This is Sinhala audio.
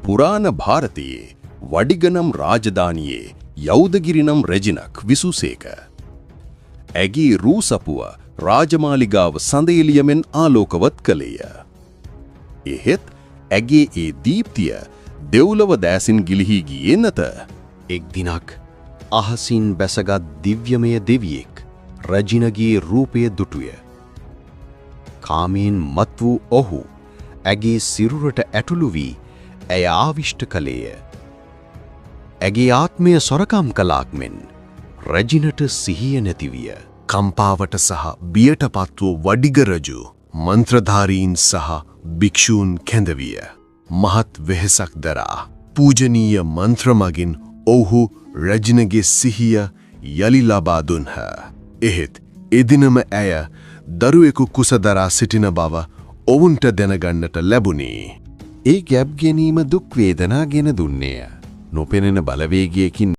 පුරාණ භාරතයේ වඩිග නම් රාජධානියේ යෞදගිරි නම් රැජිනක් විසූසේක. ඇගේ රූ සපුව රාජමාලිගාව සඳ එළිය මෙන් ආලෝකවත් කළේය. එහෙත් ඇගේ ඒ දීප්තිය දෙව්ලොව දෑසින් ගිලිහී ගියේ නැත. එක් දිනක් අහසින් බැසගත් දිව්‍යමය දෙවියෙක් රජිනගේ රූපය දුටුය. කාමයෙන් මත් වූ ඔහු ඇගේ සිරුරට ඇතුළු වී ඇය ආවිෂ්ඨ කළේය. ඇගේ ආත්මය සොරකම් කළාක් මෙන් රජිනට සිහිය නැති විය. කම්පාවට සහ බියට පත් වූ වඩිග රජු මන්ත්‍රධාරීන් සහ භික්ෂූන් කැඳවිය. මහත් වෙහෙසක් දරා පූජනීය මන්ත්‍ර මගින් ඔවුහු රැජිනගේ සිහිය යළි ලබා දුන්හ. එහෙත් එදිනම ඇය දරුවෙකු කුස දරා සිටින බව ඔවුන්ට දැනගන්නට ලැබුණි. ඒ ගැබ් ගැනීම දුක් වේදනා ගෙන දුන්නේය. නොපෙනෙන බලවේගයකින්.